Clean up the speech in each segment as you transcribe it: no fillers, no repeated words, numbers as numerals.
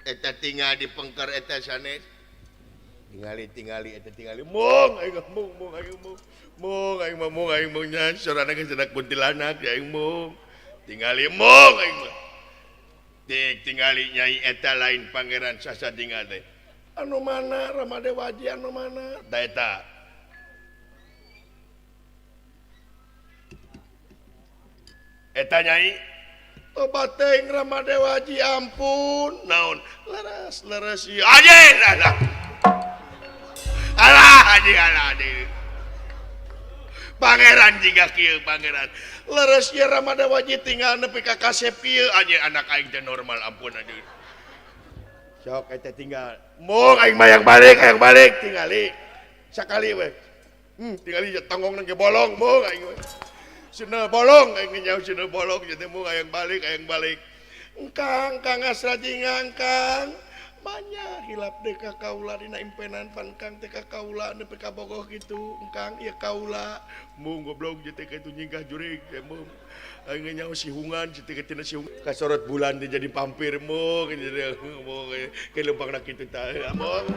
Eta tinggal di pengker eta sanes. Tingali-tingali eta tingali mung aing mung mung aing mung. Mung aing mah mung aing mung nya sorana geus cenah kuntilanak ya aing mung. Tingali mung aing mah. Tik tingali nyai eta lain Pangeran Sasajinga teh. Anu mana Ramadewaji anu mana? Da eta. Eta nyai tobat teuing Ramadewaji ampun naon leres leres ieu anjing alah alah anjing alah anjing pangeran jiga kieu pangeran leres ieu Ramadewaji tinggal nepi ka kasep ieu anjing anak aing teh normal ampun anjing sok eta tinggal mung aing mah yang balik tingali sakali we tingali tonggongna ge bolong mung aing we Sina bolong aing nyaho sina bolong jadi mung hayang balik engkang Kang Asrajinga engkang banyak hilap deh ka kaula dina impenan pan kang teh ka kaula nepi ka bogoh kitu engkang ieu kaula mung goblok jeung teh kitu nyingkah jurig teh mung aing nyaho sihungan jeung teh tina sihung kasorot bulan teh jadi pampir mung jadi mung ke lempangna kitu tah mung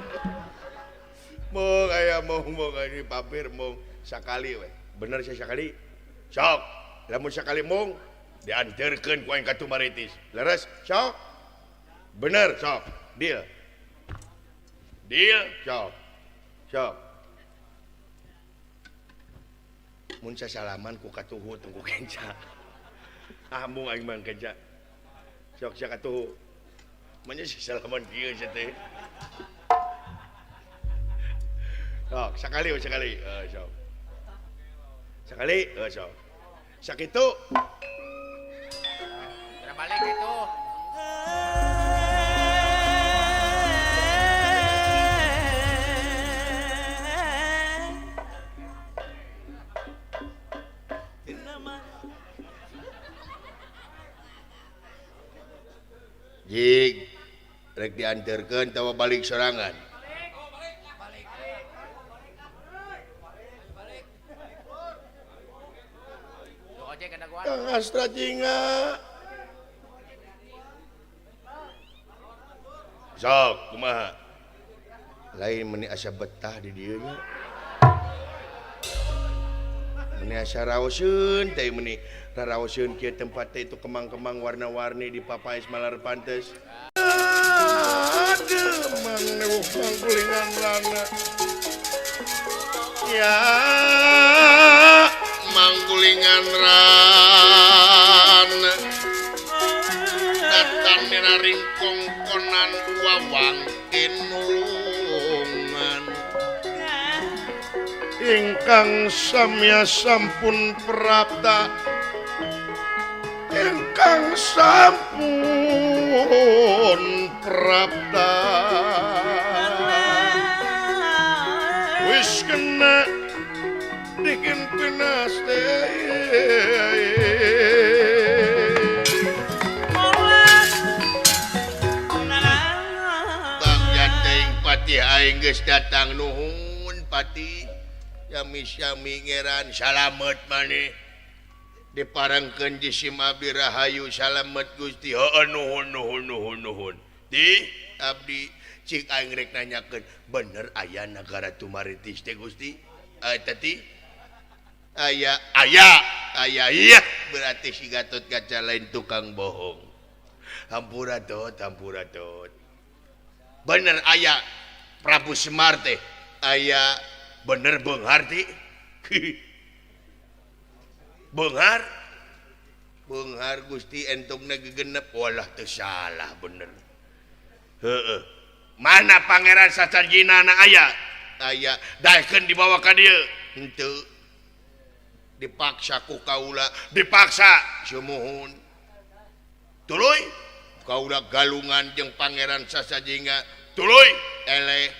mung aya mung mung ini pampir mung sakali we bener sia sakali sok lamun sakali mung dianterkeun ku aing ka Tumaritis leres sok bener sok deal deal sok sok mun sasalaman ku katuhu tong ku kenca ah mung aing mah kenca sok sia katuhu manya sasalaman kieu sia teh sok sakali we sakali sok sekali sok sakitu balik itu jig rek dianterkeun tawa balik sorangan Kang Asrajinga sok kumaha lain meni asa betah di dieu nya meni asa raoseun teh meni raraoseun kieu tempat teh itu kemang-kemang warna-warni di papais malar pantes aduh mang newuh mangkulingan rana ya manggulingan rana datan niraring kongkonan wawang tinulungan ingkang samya sampun prapta ingkang sampun prapta wis kena bikin pinaste Bangga teuing patih aing geus datang nuhun patih yami-yami ngeran salamet maneh diparengkeun jisim abdi rahayu salamet Gusti heueuh nuhun nuhun nuhun nuhun di abdi cik aing rek nanyakeun bener aya nagara Tumaritis teh Gusti eta ti aya aya aya iya berarti si Gatot Kaca lain tukang bohong hampura tot hampura tot bener aya Prabu Semar teh aya bener beunghar ti beunghar beunghar Gusti entungna gegenep walah teu salah bener heueuh mana Pangeran Sasajina na aya aya daekeun dibawa ka dieu henteu dipaksa ku kaula dipaksa sumuhun tuluy kaula galungan jeung Pangeran Sasajinga tuluy eleh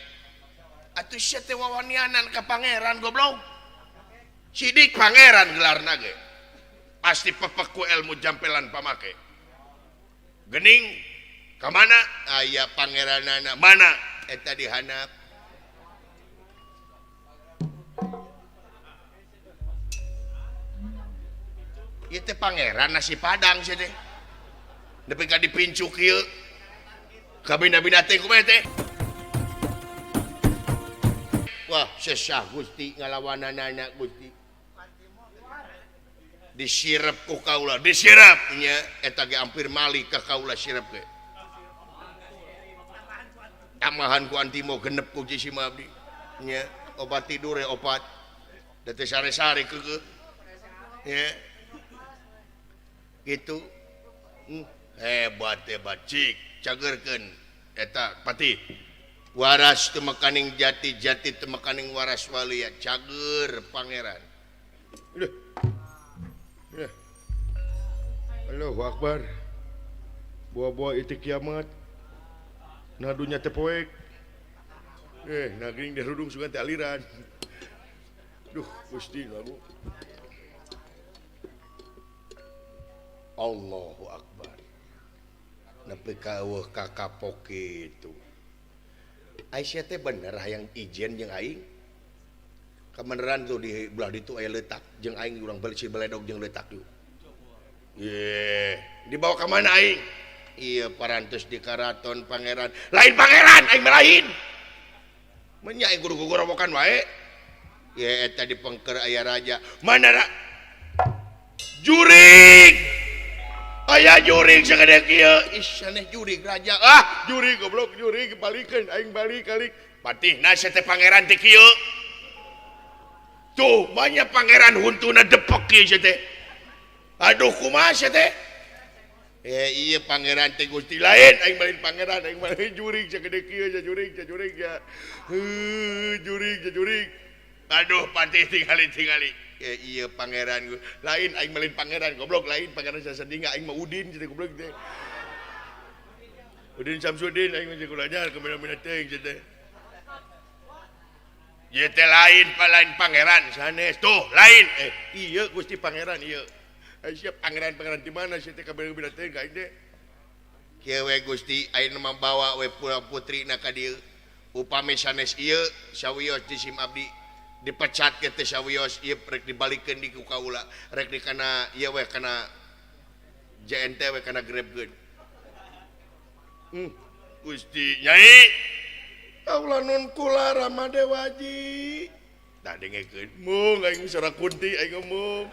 atuh sia teh wawanianan ka pangeran goblok sidik pangeran gelarna ge pasti pepek ku ilmu jampelan pamake geuning ka mana aya pangeranana mana eta dihanap ieu teh pangeran nasi padang sia teh nepi ka dipincu kieu Kabina-bina teh kumaha teh? Wah, sesah Gusti ngalawananana Gusti. Disirep ku kaula, disirep nya eta ge hampir malik ka kaula sirep ge. Tambahan ku antimo genep ku jisim abdi. Nya obat tidur ya obat. Da teh sare-sare keukeuh. Nya. Gitu. Hebat hebat cik cagerkeun eta patih. Waras teu mekaning jati, jati teu mekaning waras walia, cager pangeran. Aduh. Ya. Allahu Akbar. Buah-buah itu kiamat. Nah dunya teh poek. Nagring dirudung sugan teh aliran. Duh, Gusti lagu. Allahu Akbar. Nepi ka eueuh ka kapok kitu. Aisyah teh bener hayang ijen jeung aing. Kebeneran tuh di belah ditu aya leutak jeung aing urang balik si beledog jeung leutak yuk. Ye, dibawa ka mana aing? Iya parantos di karaton pangeran. Lain pangeran aing mah lain. Menya aing kudu gugorowokan wae. Ye eta di pengker aya raja. Mana ra? Jurig. Aya jurig sagede kieu. Ih saneh jurig raja. Ah, jurig goblok jurig balikeun aing balik kali. Patihna sia teh pangeran teh kieu. Tuh banyak pangeran huntuna depek kieu sia teh. Aduh kumaha sia teh? Iya pangeran teh Gusti lain aing balik pangeran aing balik jurig sagede kieu sia jurig sia jurig ya. Heuh jurig sia jurig. Aduh patih tingali-tingali. Iya pangeran lain aing malin pangeran goblok lain pangeran sasadinga aing mah Udin cenah goblok teh. Udin Samsudin aing mah jeung kulajar kamana-mana teuing cenah teh. Ieu teh lain lain pangeran sanes tuh lain ieu Gusti pangeran ieu. Ai sia pangeran-pangeran di mana sia teh kabeh-kabeh teuing ka aing teh. Kieu we Gusti ayeuna mah bawa we putrina ka dieu. Upami sanes ieu sawios di sim abdi dipecat ke teh sawios ieu rek dibalikeun di ku kaula rek di kana ieu we kana JNT we kana grabkeun. Gusti Nyai kaula nun kula Ramadewaji tah dengekeun mung aing sora kunti aing ngomong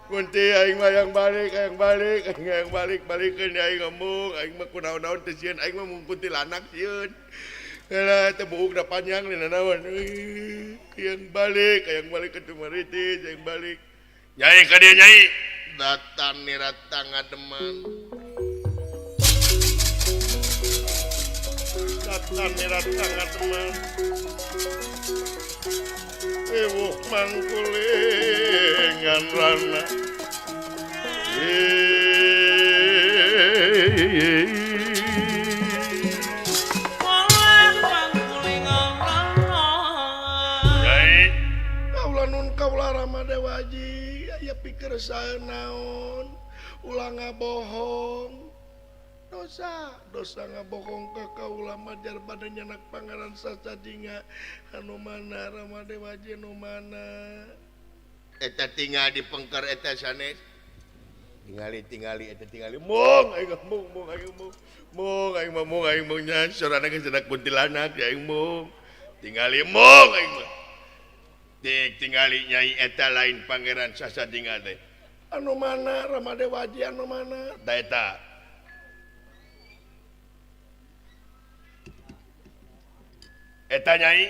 kunti aing mah yang balik aing balik aing yang balik balikeun aing ngomong aing mah kunaon-naon teh sieun aing mah mung kuntilanak sieun. Alah teh buuk da panjang dina naon. Yang balik, yang balik ke Tumaritis, yang balik. Nyai ka dieu nyai. Datang niratang ngademan. Datang niratang ngademan. Ewuh mangkulingan rana. Ramadewaji aya pikir sae naon ulah ngabohong dosa dosa ngabohong ka kaula majar badan nyanak pangeran sasajinga anu mana Ramadewaji anu mana eta tinggal di pengker eta sanes tingali tingali eta tingali mung aing mung mung aing mung mung aing mah mung aing mung nya sorana geus cenah kuntilanak aing mung tingali mung aing mah Dik tingali nyai eta lain pangeran sasadinga teh. Anu mana Ramadewaji anu mana? Da eta. Eta nyai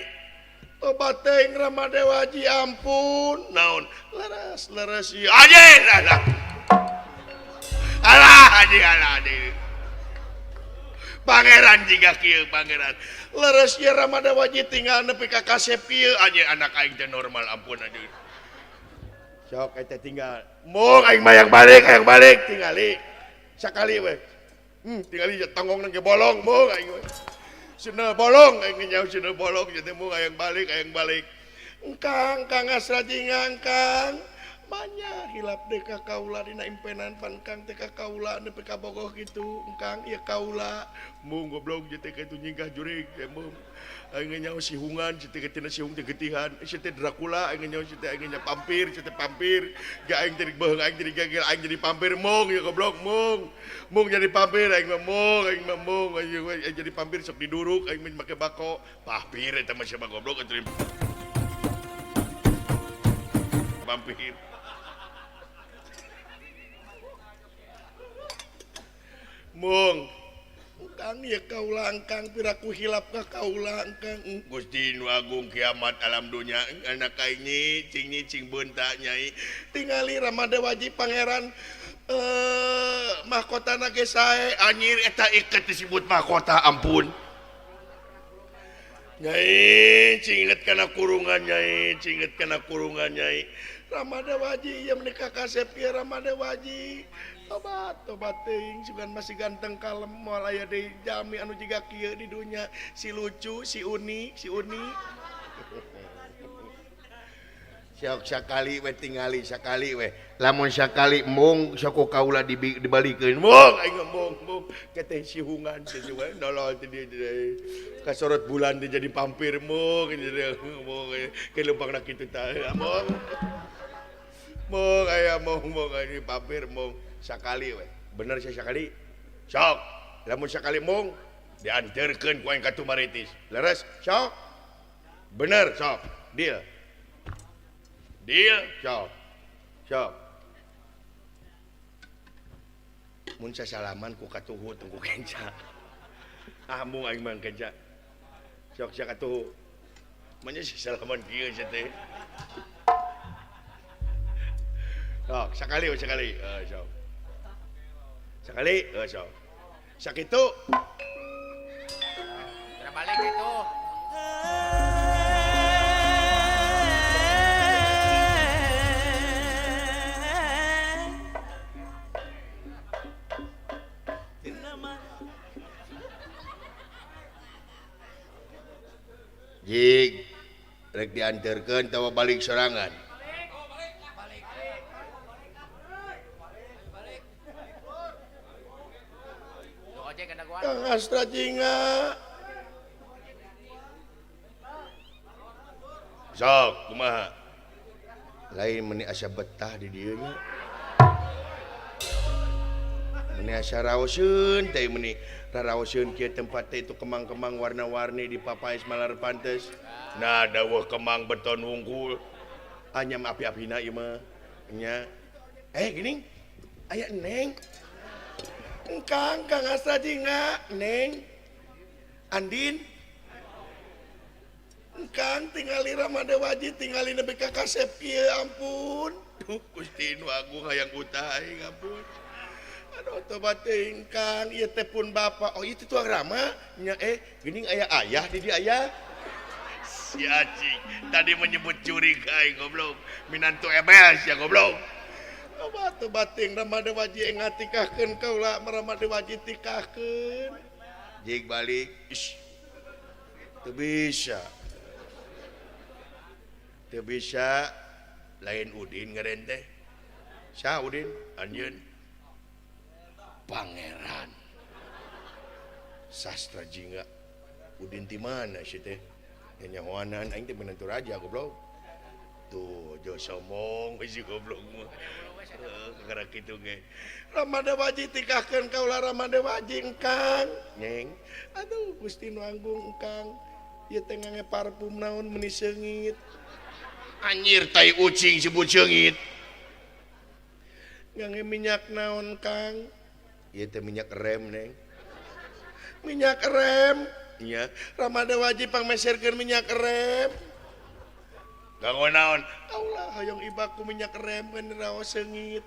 tobat teuing Ramadewaji ampun naon leres leres ieu anjing alah. Alah anjing alah anjing. Pangeran jiga kieu pangeran. Leres ieu Ramadewaji tinggal nepi ka kasep ieu anjing anak aing teh normal ampun aduh. Sok eta tinggal. Mung aing mah yang balik tingali. Sakali we. Tingali tonggongna ge bolong mung aing we. Sina bolong aing nyaho sina bolong jadi mung aing balik aing balik. Engkang Kang Asrajinga engkang. Manya hilap deui ka kaula dina impenan pan Kang teh ka kaula nepi ka bogoh kitu engkang ieu kaula mung goblok jeung teh kitu nyingkah jurig teh mung aing nyaho sihungan si teh tina sihung teh getihan si teh Dracula aing nyaho si teh aing nya pampir si teh pampir ga aing jadi beuheung aing jadi gagel aing jadi pampir mung ieu goblok mung mung jadi pampir aing mah mung aing mah mung aing jadi pampir sok diduruk aing make bako pampir eta mah siapa goblok atuh pampir. Mung Kang ya kaula engkang piraku hilap ka kaula engkang Gusti nu agung kiamat alam dunya anak aing cing cing beunta nyai tingali Ramada Waji pangeran mahkotana ge sae anjir eta iket disebut mahkota ampun nyai cinget kana kurungan nyai cinget kana kurungan nyai Ramada Waji ieu meuni kasep ieu Ramada Waji tobat tobat teuing sugan masih ganteng kalem moal aya deui jami anu jiga kieu di dunya si lucu si unik si unik Siok sakali we tingali sakali we lamun sakali mung sok ku kaula dibalikeun mung aing mung mung keteh sihungan teh we nolol teh dieu kasorot bulan teh jadi pampir mung mung ke leumpangna kitu tah mung mung aya mung mung ini pampir mung sakali we bener sia sakali sok lamun sakali mung dianterkeun ku aing ka Tumaritis leres sok bener sok deal deal sok sok mun sasalaman ku katuhu tong ku kenca ah mung aing mah kenca sok sia katuhu manya sasalaman kieu sia teh sok sakali we sakali sok sekali sok sakitu kira balik itu jig rek dianterkeun tawa balik sorangan Kang Astra Jingga sok kumaha lain meni asa betah di dieu nya meni asa raoseun teh meni raraoseun kieu tempat teh itu kemang-kemang warna-warni di papais malar pantes nah daweuh kemang beton wungkul anyam api-apina ieu mah nya gini aya neng Engkang Kang Astra Jingga neng Andin engkang tingali Ramada Waji tingali nepi ka kasep kieu ampun duh Gusti nu agung hayang utah aing ampun aduh tobat teuing Kang ieu teh pun bapa oh ieu teh tuang Rama nya geuning aya ayah di dieu ayah si acing tadi menyebut curi ka aing goblok minantu ebel sia goblok tobat tobat teuing Ramada Waji ngatikahkeun kaula Ramada Waji tikahkeun jig balik ish teu bisa teu bisa lain Udin ngaren teh saha Udin anjeun Pangeran Sastra Jingga Udin ti mana sih teh nyahoanan aing teh menantu raja goblok tuh jo somong si goblok mah kakara kitu ge Ramada Waji tikahkeun kaula Ramada Waji engkang nyeng aduh Gusti nu agung engkang ieu teh ngange parfum naon meuni seungit anjir tai ucing sebut seungit ngange minyak naon Kang ieu teh minyak rem neng minyak rem nya Ramada Waji pangmeserkeun minyak rem kanggo naon kaula hoyong ibak ku minyak rem kan raos seungit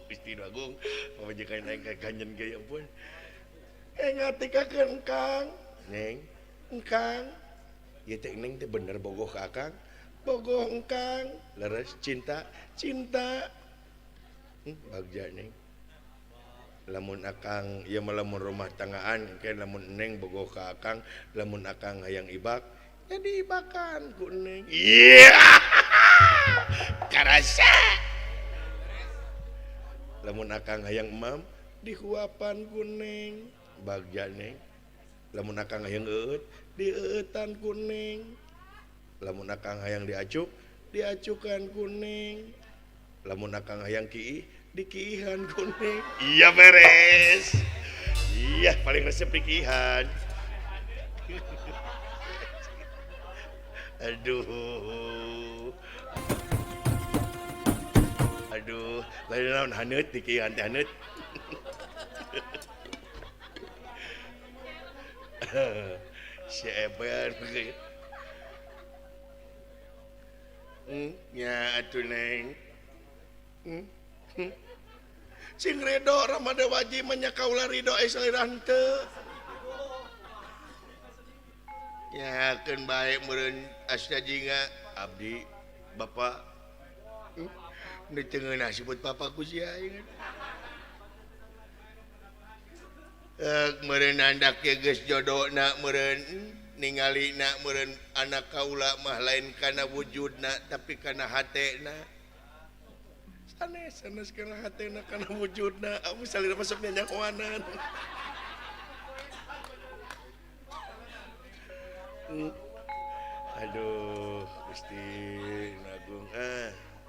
Gusti nu agung pamajikan aing kaganjen ge ampun ngatikakeun Kang neng engkang ieu teh neng teh bener bogoh ka akang bogoh engkang leres cinta cinta bagja neng lamun akang ieu mah lamun rumah tanggaan engke lamun neng bogoh ka akang lamun akang hayang ibak jadi ibakan ku neng iya Karasa lamun akang hayang emam dihuapan kuning bagja neng lamun akang hayang eueut dieueutan kuning lamun akang hayang diacuk diacukan kuning lamun akang hayang kiih dikiihan kuning. Iya beres. Iya paling resep dikiihan. Aduh. Aduh, lain naon haneut dikiihan teh haneut. Si Eben. Nya atuh neng. Sing redo Ramada Waji mah nya kaula ridho eh salira henteu. Ya keun bae meureun Astra Jingga abdi bapak nu teu ngeunah sebut bapak ku sia aing. Meureun andak ge geus jodona meureun ningalina meureun anak kaula mah lain kana wujudna tapi kana hatena. Sanes sanes kana hatena kana wujudna amu salira masuk nyanyakoanan. Aduh Gusti Agung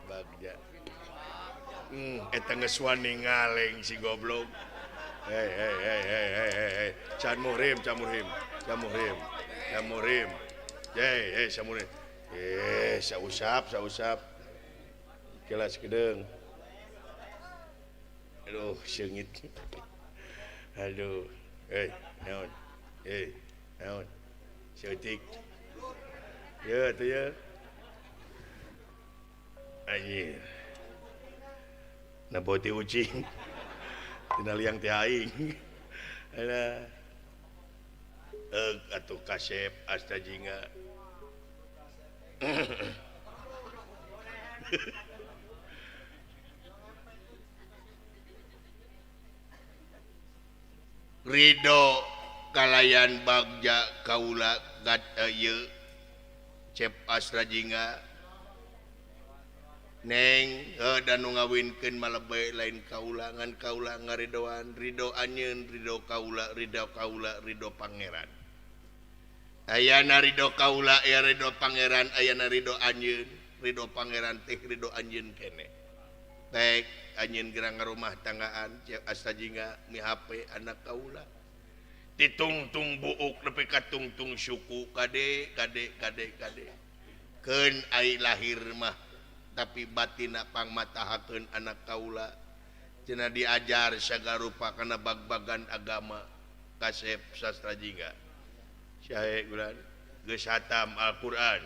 bagja. Eta geus wani ngaleng si goblok. Hei hei hei hei hei hei can muhrim can muhrim can muhrim can muhrim. Hei hei can muhrim. Sausap sausap. Kelas kedeung. Aduh seungit. Aduh. Hei naon? Hei naon? Seutik. Ya tuh ya. Anjir. Naboti ucing. Tina liang teh aing. Alah. Atuh kasep Asta Jingga. Ridho kalayan bagja kaula gat ieu Cep Astra Jingga neng dan nu ngawinkeun malebe lain kaula ngan kaula ngaridoan ridho anjeun ridho kaula ridho pangeran ayana ridho kaula aya ridho pangeran ayana ridho anjeun ridho pangeran teh ridho anjeun kene baik anjeun gerang ngarumah tanggaan Cep Astra Jingga mihape anak kaula ditungtung buuk nepi ka tungtung suku kade kade kade kade keun ai lahir mah tapi batina pangmatahakeun anak kaula cenah diajar sagarupa kana bag-bagan agama kasep Sastra Jingga sae gulan geus hatam Al-Qur'an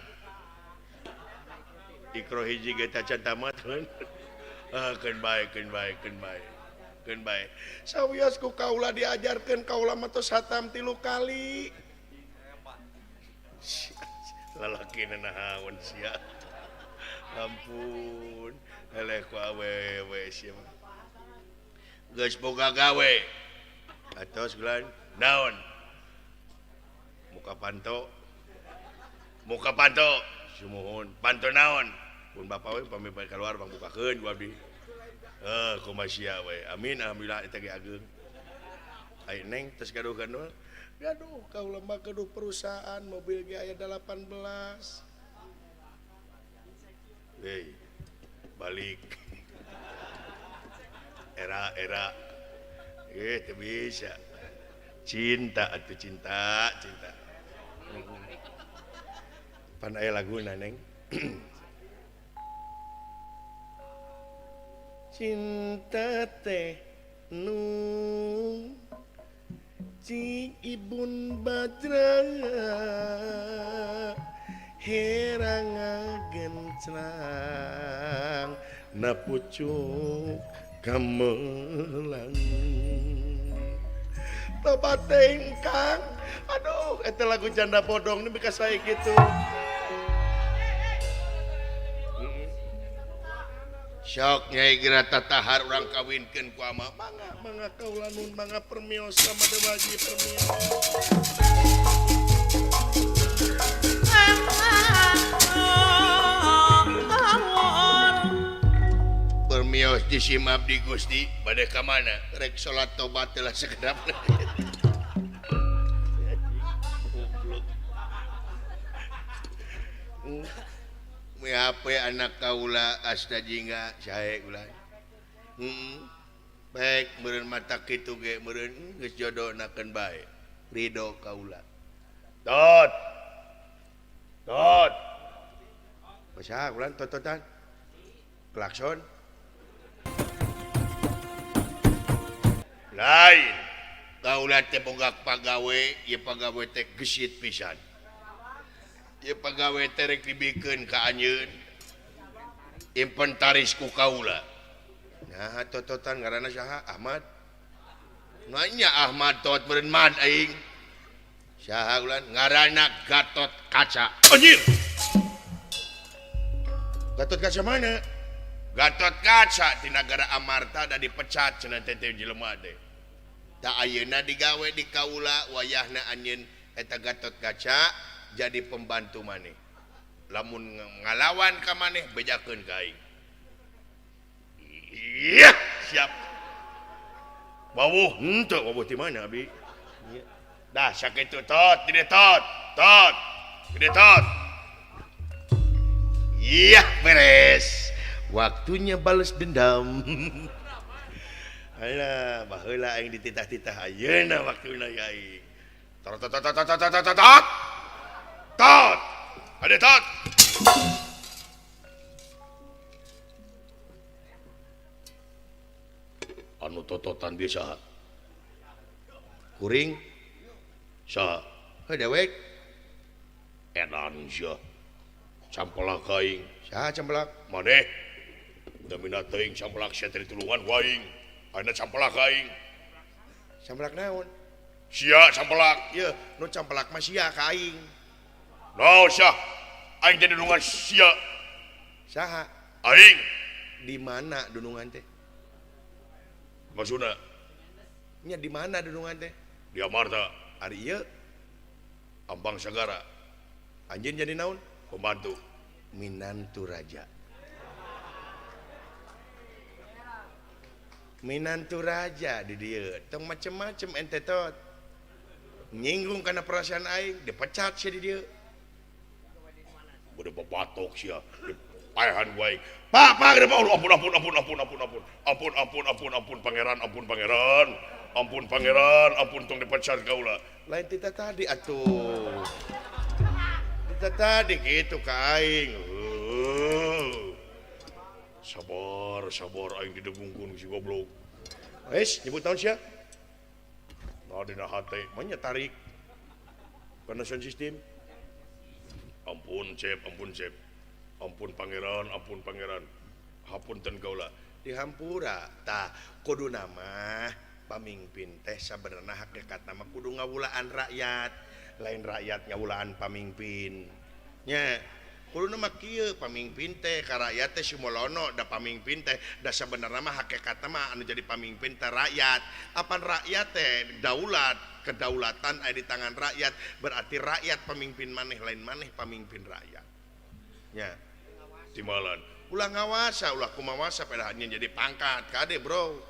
Iqra hiji ge tacan tamat keun bae keun bae keun bae keun bae sawios ku kaula diajarkeun kaula mah tos hatam 3 kali lalaki naon sia ampun eleh ku awewe sia geus boga gawe atos gulan naon muka panto sumuhun panto naon pun bapa we pami bade kaluar pangbukakeun ku abdi kumaha sia we amin alhamdulillah eta ge ageung ai neng tos gaduh gandol gaduh kaula mah gaduh perusahaan mobil ge aya 18. Hei balik era-era teu bisa cinta atuh cinta cinta pan aya laguna neng. Cinta teh nu cing ibun bajra herang gencrang na pucuk gamelan tobat tengkang. Aduh eta lagu janda bodong ini bekas saya gitu. Sok nyai geura tatahar urang kawinkeun ku ama mangga mangga kaula nun mangga permios sama deui waji permios. Gusti sim abdi Gusti bade ka mana rek salat tobat lah sekedap. HP anak kaula asta jingga sae ulah. Baik meureun mata kitu ge meureun geus jodohnakeun bae. Ridho kaula. Tot. Tot. Basaha ulah tototan. Klakson. Lain. Kaula teh boga pagawe, ieu pagawe teh gesit pisan. Ieu pagawe teh rek dibikeun ka anjeun. Inventaris ku kaula. Nah, tototan ngaranna saha? Ahmad. Nanya Ahmad tot meureun mad aing. Saha ulan ngaranna Gatot Kaca. Anjir. Gatot Kaca mana? Gatot Kaca di nagara Amarta da dipecat cenah teh jelema teh. Ta ayeuna digawe di kaula wayahna anjeun eta Gatot Kaca jadi pembantu maneh. Lamun ngalawan ka maneh bejakeun ka aing. Iya, siap. Wawuh henteu wawuh ti mana abi? Dah sakitu tot, gede tot, tot, gede tot. Iya, beres. Waktunya balas dendam. Alah, baheula aing dititah-titah ayeuna waktuna ya aing. Tot tot tot tot tot tot tot. Tot. Ade tot. Anu tototan bisa. Kuring saha? Heuh dewek. Edan sia. Campelak aing. Saha campelak? Maneh. Damina teuing campelak sia teh ditulungan ku aing. Ayeuna campelak aing. Campelak naon? Sia campelak. Yeuh, nu campelak mah sia ka aing. Naon sia? Aing teh dunungan sia. Saha? Aing. Di mana dunungan teh? Maksudna? Nya di mana dunungan teh? Di Amarta. Ari ieu Ambang Sagara. Anjeun jadi naon? Pembantu. Minantu raja. Minantu raja di dieu. Tong macem-macem ente tot. Nyinggung kana perasaan aing, dipecat sia di dieu. Udah babatok sia. Paehan wae. Pak, pak, ampun, ampun, ampun, ampun, ampun, ampun, ampun, ampun, ampun, ampun, ampun, pangeran, ampun, pangeran, ampun, pangeran, ampun, tong dipecat kaula. Lain tita tadi atuh. Tita tadi gitu ka aing. Sabar, sabar aing didegungkeun si goblok. Wes, nyebut naon sia? Nah, dina hate, mah nya tarik. Kana sound system. Ampun, Cep, ampun, Cep. Ampun pangeran, ampun pangeran. Hapunten kaula. Dihampura tah kudu nama pamimpin teh sabenerna hakikatna mah kudu ngawulaan rakyat, lain rakyat ngawulaan pamimpin. Nya, kudu nama kieu pamimpin teh ka rakyat teh sumolono da pamimpin teh da sabenerna mah hakikatna mah anu jadi pamimpin teh rakyat. Apan rakyat teh daulat, kedaulatan aya di tangan rakyat, berarti rakyat pamimpin maneh lain maneh pamimpin rakyat. Nya. Timalan ulah ngawasa ulah kumawasa padahal jadi pangkat kade bro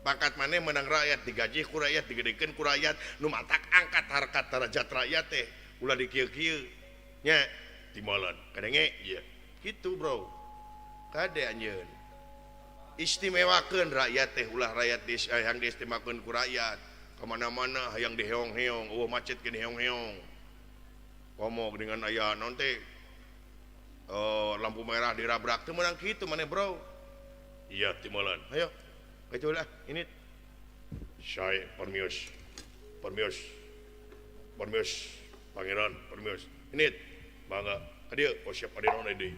pangkat maneh menang rakyat digaji ku rakyat digedekeun ku rakyat nu matak angkat harkat derajat rakyat teh ulah dikieu-kieu nya timalan kadenge ieu kitu bro kade anjeun istimewakeun rakyat teh ulah rakyat hayang diistimewakeun ku rakyat ka mana-mana hayang diheong-heong eueuh macet ge diheong-heong komo dengan aya naon teh oh, lampu merah dirabrak teu meunang kitu maneh bro. Iya timalan. Ayo. Kitu lah ini. Sae permios. Permios. Permios. Pangeran permios. Ini mangga ka dieu oh siap adi naon deui.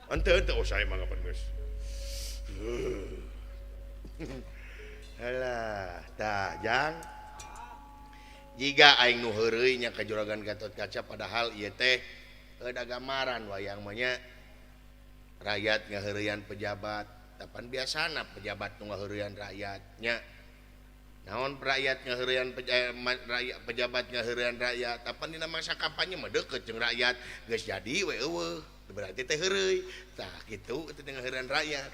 Henteu henteu oh sae mangga permios. Alah, tah jang. Jiga aing nu heureuy nya ka Juragan Gatot Kaca padahal ieu teh ada gambaran wayang mah nya rakyat ngaheureuyan pejabat tapan biasana pejabat nu ngaheureuyan rakyat nya naon rakyat ngaheureuyan rakyat pejabat ngaheureuyan rakyat tapan dina masa kampanye mah deukeut jeung rakyat geus jadi we eueuh berarti teh heureuy tah kitu teh ngaheureuyan rakyat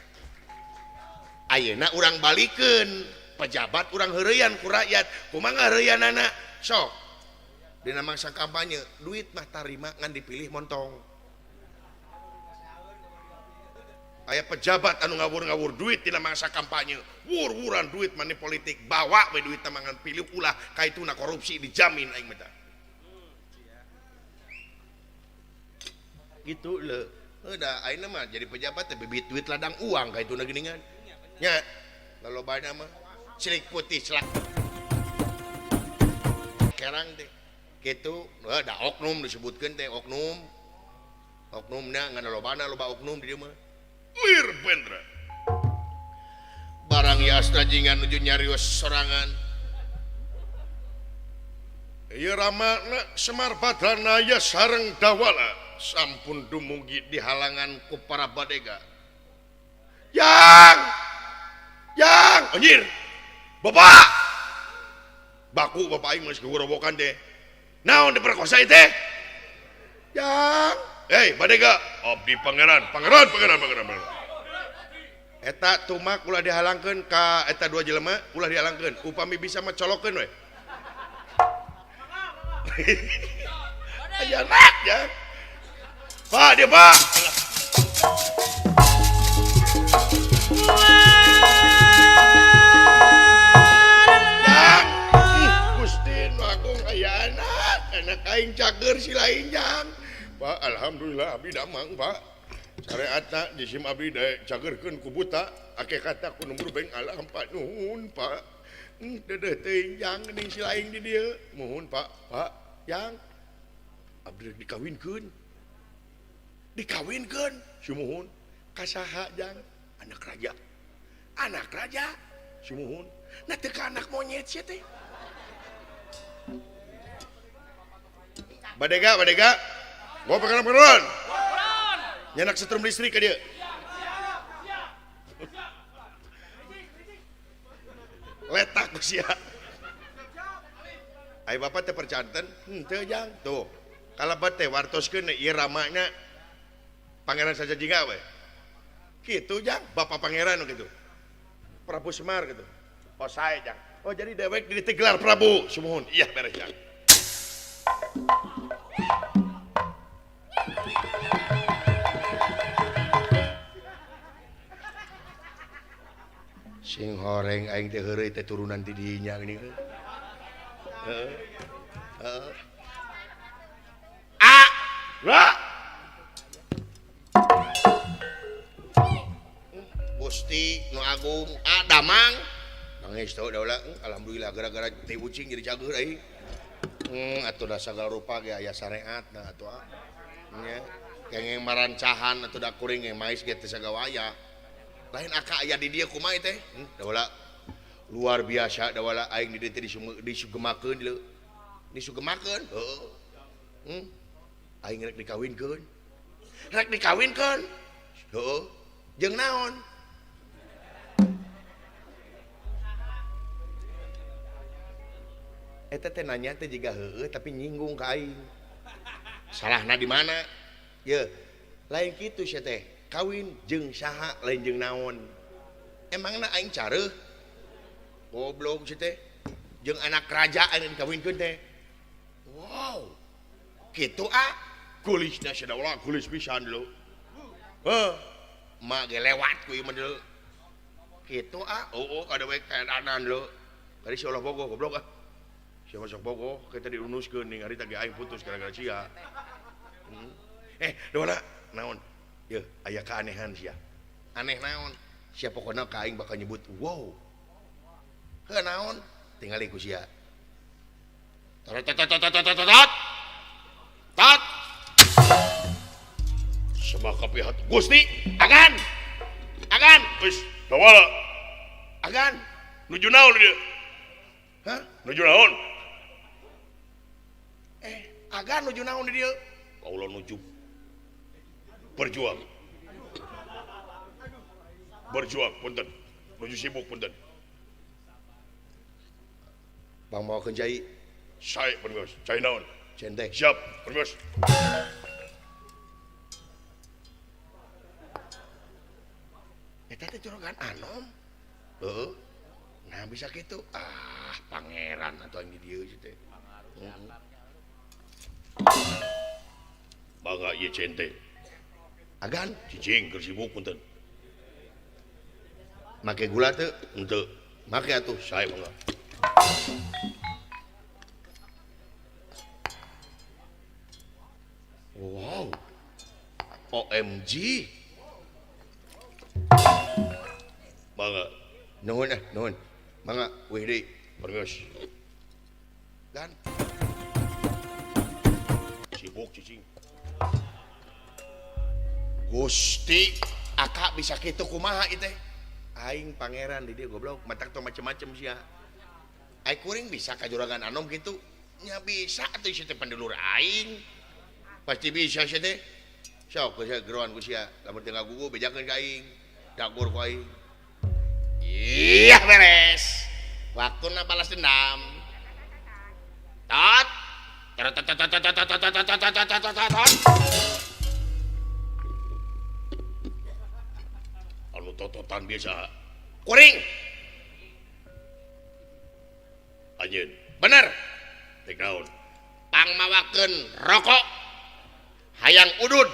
Ayeuna urang balikeun pejabat urang heureuyan ku rakyat. Kumaha heureuyanana? Sok. Dina mangsa kampanye duit mah tarima ngan dipilih montong. Aya pejabat anu ngawur-ngawur duit dina mangsa kampanye. Wur-wuran duit money politik bawa we duit ngan pilih ulah kaituna korupsi dijamin aing mah. Gitu lho. Udah ayeuna mah jadi pejabat teh bibit duit ladang uang kaituna geuningan. Nya lalobana mah cilik putih celak. Kerang teh kitu, da oknum disebutkeun teh oknum. Oknumna ngan lobana loba oknum di dieu mah. Lir bendra. Barang yasna jingan nuju nyarios sorangan. Ieu ramana Semar Badranaya sareng Dawala sampun dumugi di halangan ku para badega. Yang yang anjir. Bapak. Baku bapak aing geus gorobokan teh. Naon diperkosa ieu teh? Yang hei badega, abdi pangeran, pangeran, pangeran, pangeran, pangeran. Eta tumak ulah dihalangkeun ka eta dua jelema ulah dihalangkeun. Upami bisa mah colokeun we. Aya anak ya. Pak dia Pak. Jang, Gusti nu agung aya anak, anak aing cager si lain jang. Pak, alhamdulillah abdi damang, Pak. Syariatna jisim abdi cagerkeun ku buta, akikatna ku nu murbeng alam, Pak. Nuhun, Pak. Dedeh teuing jang geuning si lain di dieu. Muhun, Pak. Pak, jang. Abdi dikawinkeun. Dikawinkeun, sumuhun. Ka saha jang? Anak raja. Anak raja, sumuhun. Nah teu ka anak monyet sia teh. Badega, badega. Gua pangeran pangeran. Nyanak setrum listrik ka dieu. Letak ku sia. Ai bapak teh percanten, henteu jang. Tuh. Kalebet teh wartoskeun ieu ramana Pangeran Sajajingga we. Kitu jang, bapak pangeran gitu. Prabu Semar gitu. Oh sae jang. Oh jadi dewek ditegelar Prabu, sumuhun. Iya beres jang. Sing horeng aing teh heureuy teh turunan ti dinya geuning. Heeh. Heeh. A. Ra. Gusti nu agung, A damang. Nangis tau daula, alhamdulillah gara-gara teh ucing jadi cager aing. Atuh da sagala rupa ge aya syariatna atuh ah. Nya, kengeng marancahan atuh da kuring ge mais ge teu sagawaya. Lain aka aya di dieu kumaha teh? Daula luar biasa dawala aing di dieu teh disugemakeun leu. Disugemakeun? Heeh. Aing rek dikawinkeun. Rek dikawinkeun? Heeh. Jeung naon? Eta teh nanya teh jiga heueuh tapi nyinggung ka aing. Salahna di mana? Ye, lain kitu sia teh. Kawin jeung saha lain jeung naon. Emangna aing careuh? Goblok sia teh. Jeung anak raja aing dikawinkeun teh. Wow. Kitu ah. Kulisna sia daula kulis pisan lho. Heuh. Mak ge lewat ku ieu mah deuleu. Kitu ah. Oh, kada we kaedanan lho. Kari si Allah bogoh goblok ah. Siapa sok bogoh kita diunuskeun ning harita ge aing putus gara-gara sia. Daula naon? Yeuh, aya keanehan sia. Aneh naon? Sia pokona ka aing bakal nyebut wow. Heuh naon? Tingali ku sia. Tot tot tot tot tot tot. Tot. Semaka pihak Gusti, agan. Agan, geus dawala. Agan, nuju naon dieu? Hah? Nuju naon? Agan nuju naon di dieu? Kaula nuju berjuang. Berjuang punten. Nuju sibuk punten. Bang mawakeun cai. Sae pun geus. Cai naon? Centeng. Siap, pun geus. Eta teh jorogan anom. Pangeran atuh aing di dieu sih teh. Bangga ieu cente. Agan cicing keur sibuk punten. Make gula teu? Henteu. Make atuh sae mangga. Wow. OMG. Mangga. Nuhun ah, nuhun. Mangga wih deui. Pergeus. Dan sibuk cicing. Gusti akak bisa kitu kumaha ieu teh? Aing pangeran di dieu goblok, matak tong macem-macem sia. Aing kuring bisa ka juragan anom kitu? Nya bisa atuh sia teh pandulur aing. Pasti bisa sia teh. Sok geus geroan ku sia, lamun teu ngagugu bejakeun ka aing. Dagur ku aing. Iya beres. Waktuna balas dendam. Tot. Anu tototan biasa. Kuring. Anjeun. Bener. Teh naon? Pangmawakeun rokok. Hayang udud.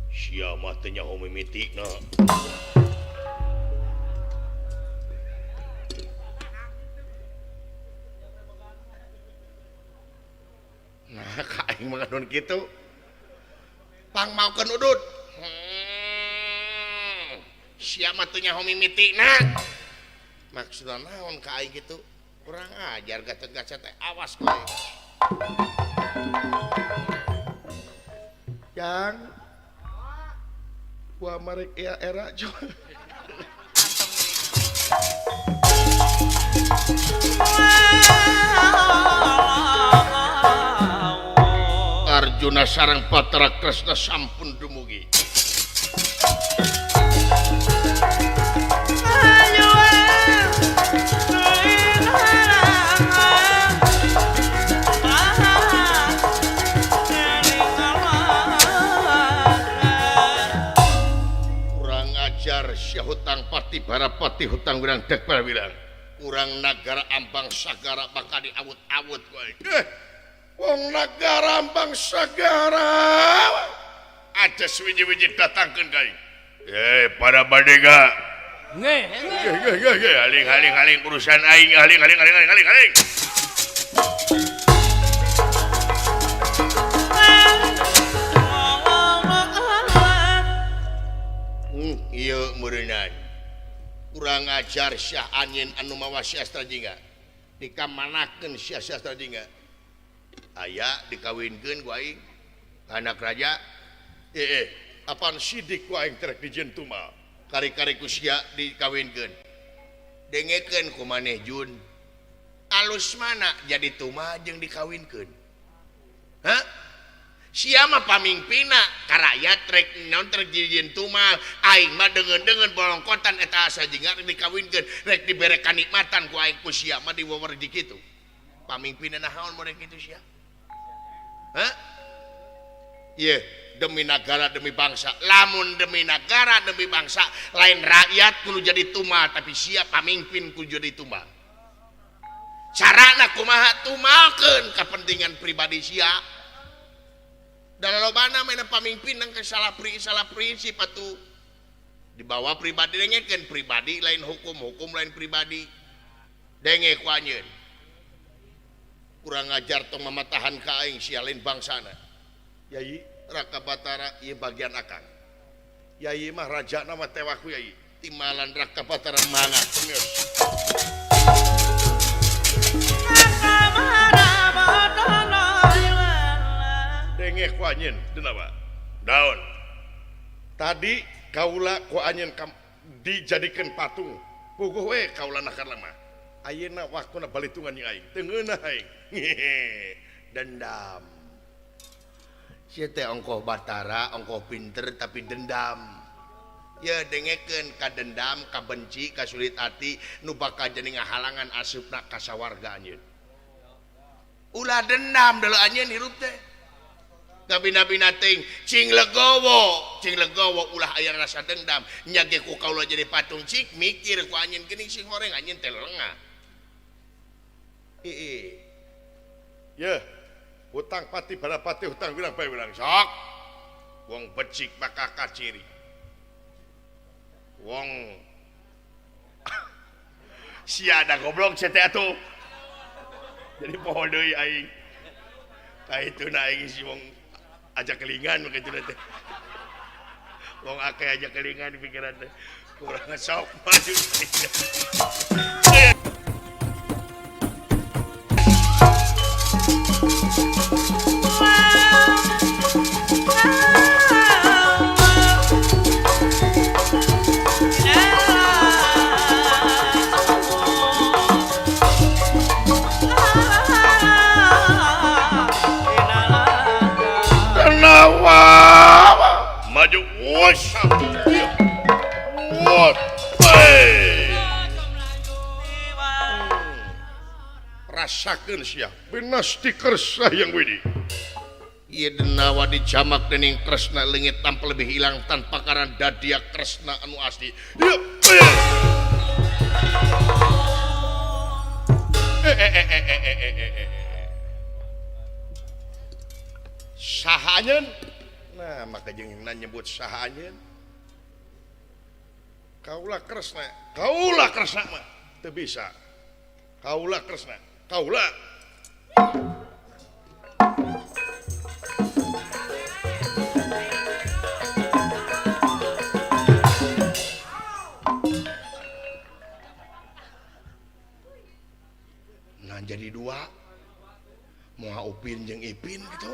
Sia mah teu nyaho mimitina. Nah, ka aing mah ngadon kitu. Pangmaokeun udud. Sia mah teu nyaho mimitina. Maksudna naon ka aing kitu? Kurang ajar gatot-gatot teh, awas kowe. Jang. Gua marek ya era coba. Arjuna sareng Batara Kresna sampun dumugi. Kurang ajar sia hutang pati barapati hutang wirang dek barawilang. Kurang nagara ambang sagara bakal diawut-awut kowe. Wong nagara ambang sagara aja suwiji-wiji datangkeun ka aing. Para badega. Nggih, nggih, haling haling haling urusan aing, haling haling haling haling haling. Ieu meureunnan. Kurang ajar Syah anjeun anu mawa Sastra Jingga. Dikamanakeun Syah Sastra Jingga. Aya dikawinkeun ku aing anak raja. Apaan sidik ku aing terek dijieun tumal. Kari-kari ku sia dikawinkeun. Dengekeun ku maneh Jun. Alus mana jadi tumal jeung dikawinkeun? Hah? Sia mah pamingpina ka rakyat rek naon terek dijieun tumal. Aing mah deungeun-deungeun bolongkotan eta asa jingga rek dikawinkeun, rek dibere kanikmatan ku aing ku sia mah diwewer di kitu. Pamingpina naon mun rek kitu sia? Hah? Ye, demi nagara demi bangsa. Lamun demi nagara demi bangsa, lain rakyat kudu jadi tumal, tapi sia pamimpin kudu jadi tumal. Carana kumaha tumalkeun kepentingan pribadi sia. Da lolobana mah pamimpin nang salah prinsip atuh. Dibawa pribadi dengekeun pribadi lain hukum, hukum lain pribadi. Denge ku anjeun. Kurang ajar tong mamatahan ka aing sia lain bangsana. Yai Raka Batara ieu bagian akang. Yai mah rajana mah tewak ku yai. Timalan Raka Batara mangga pemios. Denge ku anjeun deuna daun. Tadi kaula ku anjeun dijadikeun patung. Puguh we kaula nakar mah. Ayeuna waktuna balitungan jeung aing. Teu ngeunah aing. Dendam. Sia teh ongkoh Batara, ongkoh pinter tapi dendam. Ya dengekeun ka dendam, ka benci, ka sulit hati nu bakal jadi ngahalangan asupna ka sawarga anjeun. Ulah dendam deuleu anjeun hirup teh. Ngabina-bina teuing cing legowo ulah aya rasa dendam nya ge ku kaula jadi patung cik mikir ku anjeun geuning sing horeng anjeun teh lengah. Ii. Yeuh, hutang pati barapati hutang wirang bae wirang sok. Wong becik bakal kaciri. Wong sia da goblok sia teh atuh. Jadi poho deui aing. Ka itu na aing si wong aja kelingan begitu teh. Wong akeh aja kelingan di pikiran teh. Kurang sok maju. Maju rasakeun sia binasti kersa yang widi. Ieu denawa dijamak dening Kresna leungit tanpa lebih hilang tanpa karan dadia Kresna anu asli. Saha anjeun? Nah, maka jeung nyebut saha anjeun. Kaula Kresna, kaula Kresna mah teu bisa. Kaula Kresna, kaula. Nah, jadi dua. Moal Upin jeung Ipin gitu.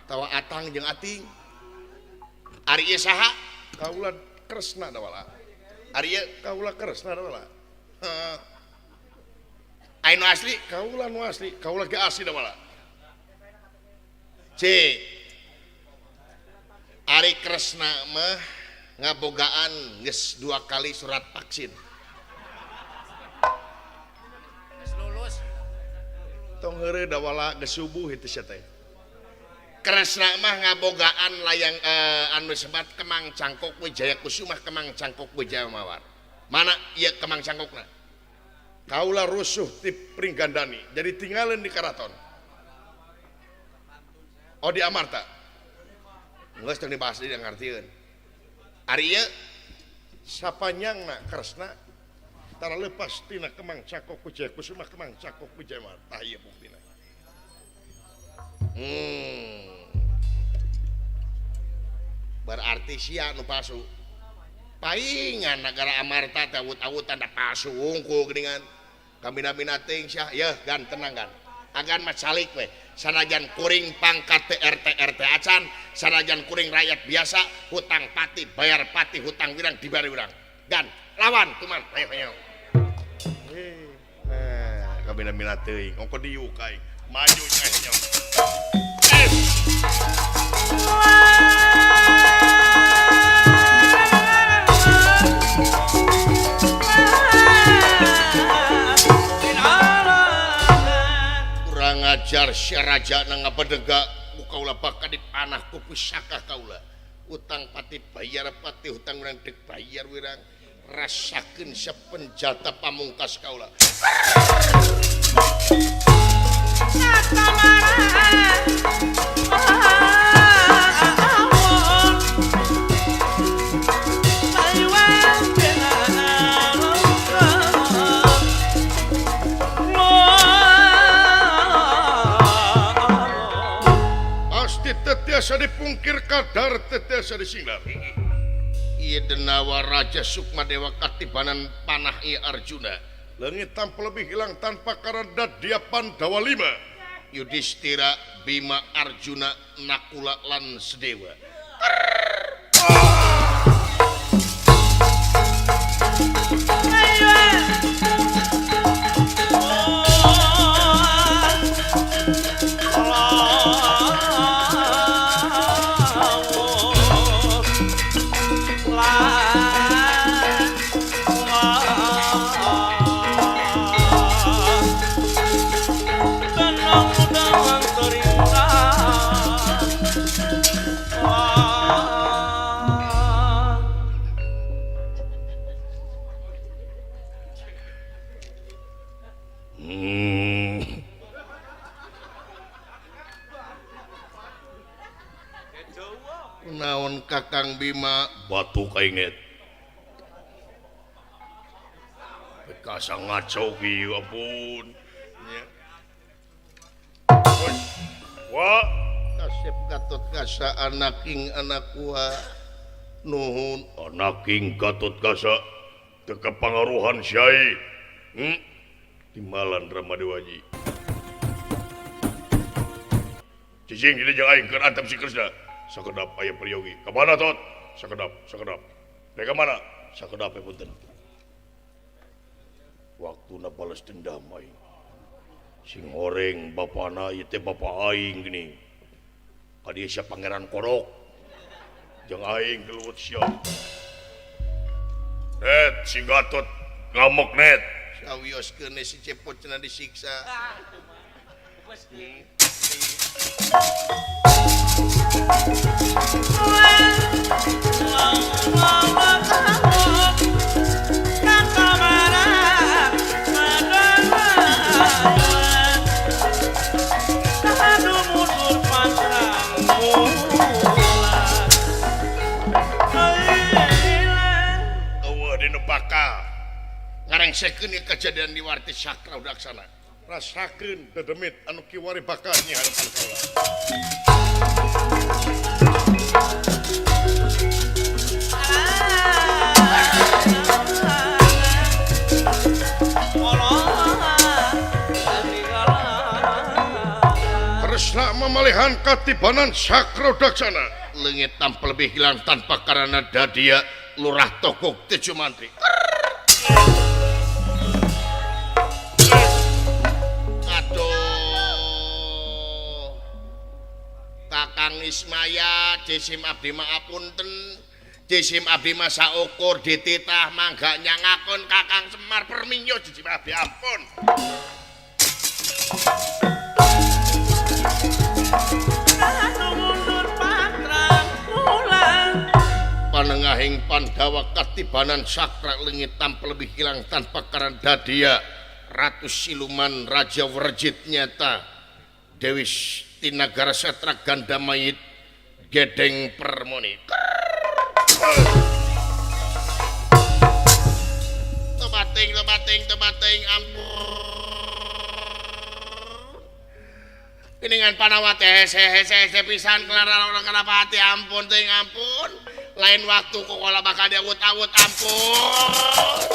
Tawa Atang jeung Ating. Ari ieu saha? Kaula Kresna dawala. Ari ieu kaula Kresna dawala. Heeh. Ai nu asli? Kaula nu asli, kaula ge asli dawala. Cik. Ari Kresna mah ngabogaan geus 2 kali surat vaksin. Geus lulus. Tong heureuh dawala geus subuh itu sia teh. Kresna mah ngabogaan layang anu sebat Kemang Cangkok Wijaya Kusumah Kemang Cangkok Wijaya Mawar. Mana ieu Kemang Cangkokna? Kaula rusuh ti Pringgandani, jadi tinggalin di karaton. Oh di Amarta. Geus teu dibahas deui ngartieun. Ari ieu sapanyangna Kresna tara lepas tina Kemang Cangkok Wijaya Kusumah Kemang Cangkok Wijaya Mawar. Tah ieu buktina. Berarti sia nu palsu. Paingan negara Amarta teh awut-awutan da palsu wungkul geuningan. Kamina-mina teuing sia, yeuh gan tenang gan. Agan mah calik we. Sanajan kuring pangkat teh RT RT acan, sanajan kuring rakyat biasa, hutang pati bayar pati, hutang wirang dibayar wirang. Gan lawan kuman ayo ayo. Nah, kamina-mina teuing ongko diuk aing. Maju nya. Kurang ajar si raja na ngabedega ku kaula bakal dipanah ku pusaka kaula. Utang pati bayar pati hutang urang dek bayar wirang. Rasakeun sepenjata pamungkas kaula. Pasti tetiasa dipungkir kadar tetiasa disinglar. Ieu denawa Raja Sukmadewa katibanan panah ieu Arjuna. Leungit tanpa lebih hilang tanpa karena dia Pandawa lima. Yudhistira, Bima, Arjuna, Nakula lan Sedewa. Kakang Bima batuk aing net. Kasa ngaco kieu ampun. Nya. Wah, kasep Gatot Kaca anak ing anak kuha. Nuhun anak ing Gatot Kaca teu kapangaruhan syai. Timbalan Ramadewaji. Cicing di jeung aing keur antep si Kresna. Sakedap aya peryogi. Ka mana tot? Sakedap, sakedap. Rek ka mana? Sakedap punten. Waktuna balas dendam aing. Sing horeng bapana ieu teh bapa aing geuning. Ka dieu sia Pangeran Kodok. Jeung aing gelut sia. Net si Gatot ngamuk net. Sawioskeun si Cepot cenah disiksa. Ngarengsekeun ieu kejadian di Warti Sakra Udaksana. Rasakeun dedemit anu kiwari bakal nyi harapan kaula. Kresna mamalihan katibanan Sakra Udaksana. Leungit tanpa lebih hilang tanpa karana dadia lurah tokok teu cumantri. Kakang Ismaya Jisim abdi maapunten Jisim abdi masa ukur dititah mangga nyangakon Kakang Semar perminyo Jisim abdi ampun. Panengahing Pandawa katibanan Sakra leungit tanpa lebih hilang tanpa karena dadia Ratu Siluman Raja Werjit nyata Dewi Tinagara Setra Gandamayit Gedeng Permoni. Tobating tobating tobating ampun. Geningan Pandawa teh hese hese hese pisan kelara orang kenapa hati ampun ting ampun. Lain waktu kok kola bakal diawut-awut ampun.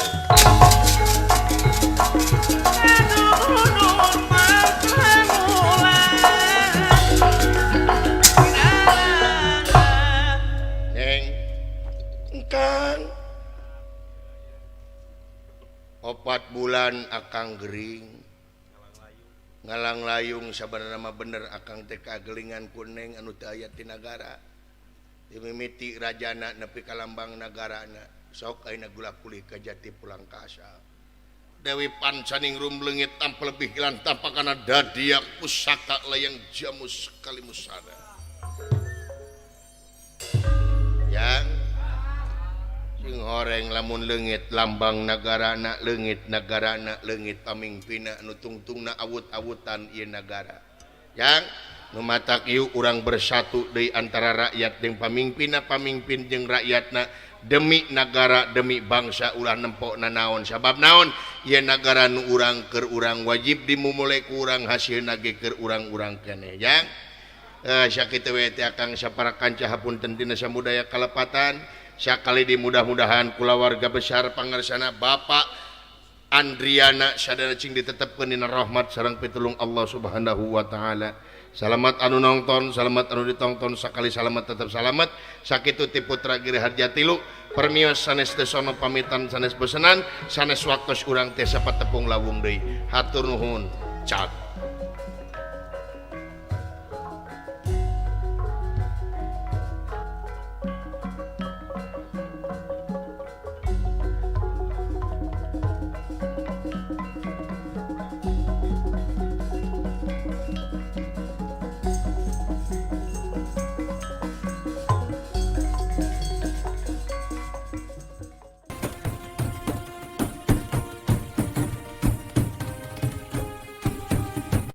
Kang 4 bulan akang gering ngalang layung sabarana mah bener akang teh kagelingan kuning anu teu aya ti nagara dimimiti rajana nepi ka lambang nagarana sok ayeuna gula kulih ka jati pulang ka asal Dewi Pancaningrum leungit tanpa lebih hilang tanpa kana dadia pusaka layang jamus kalimusada yang sing horeng lamun leungit lambang nagarana leungit nagarana leungit pamingpina nu tungtungna awut-awutan ieu nagara yang nu matak ieu urang bersatu deui antara rakyat jeung pamingpina pamingpin jeung rakyatna demi nagara demi bangsa ulah nempok nanaon sabab naon ieu nagara nu urang keur urang wajib dimumule ku urang hasilna ge keur urang-urang keneh yang sakitu we teh akang sapara kanca hapunten tina samudaya kalepatan sakali di mudah-mudahan kulawarga besar pangersana Bapak Andriana sadana cing ditetepkeun dina rahmat sareng pitulung Allah Subhanahu wa taala. Salamat anu nonton, salamat anu ditongton, sakali salamat tetep salamat. Sakitu ti putra Giri Harja tilu, permios sanes teu sono pamitan sanes bosenan, sanes waktos urang teh sapatepung lawung deui. Hatur nuhun, cak.